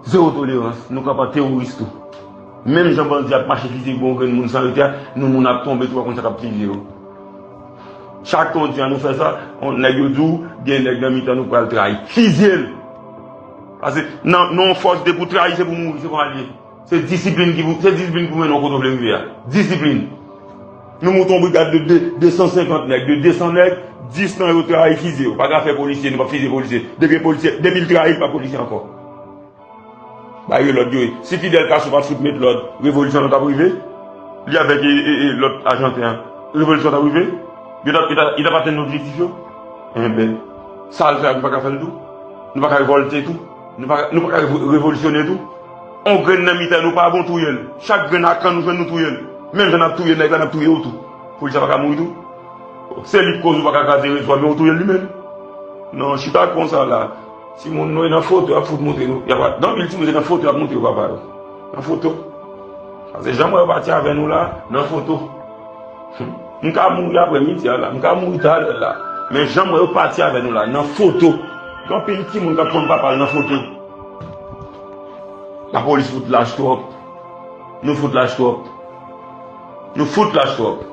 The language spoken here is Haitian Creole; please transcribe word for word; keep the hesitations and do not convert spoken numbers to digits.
Zewo tolerans, nou kanpe an teworis tou. Menm jan bandi ap mache fizye bon grenn moun san rete a, nou moun ap tonbe tou, pa konn sa k ap fizye yo. Chak tan w di a nou fè sa, on, nèg yo di w, gen nèg nan mitan nou pral trayi. Fizye l! Paske nan, nan yon fòs depi w trayi, se pou mouri, se kòman l ye. Se disiplin ki pou, se disiplin ki pou mennen w kote w vle rive a. Disiplin. Nou monte yon brigad de, de, de san senkant nèg, de de san nèg, dis nan yo trayi fizye yo. Pa ka fè polisye, nou p ap fizye polisye. Depi polisye, depi l trayi, l pa polisye ankò. Ba yo lòd yo ye. Si Fidel Castro pa t fout met lòd, revolisyon an t ap rive? Li avèk e, e, e, lòt ajanten an, revolisyon t ap rive? Yo t ap, yo t ap, yo t ap atenn objektif yo? Enben, sa l fè a, nou pa ka fè l tou? Nou pa ka revòlte tou? Nou pa, nou pa ka revo-, revolisyone tou? On grenn nan mitan nou pa bon, touye l. Chak grenn a kann nou jwenn, nou touye l. Menm jan n ap touye nèg la, n ap touye w tou. Polis la pa ka mouri tou? Se li k koz ou pa ka kraze rezo a, men ou touye l li menm. Non, chita konsa la. Timoun nou nan foto, y ap fout montre nou. Y ap, gen anpil timoun se nan foto y ap montre yo papa yo. Nan foto. Paske jan m wè yo pati avè nou la, nan foto. M ka mouri aprè midi a la, m ka mouri talè la. Men jan m wè yo pati avè nou la, nan foto. Gen anpil timoun k ap konn papa l nan foto. Lapolis fout lach twòp. Nou fout lach twòp. Nou fout lach twòp.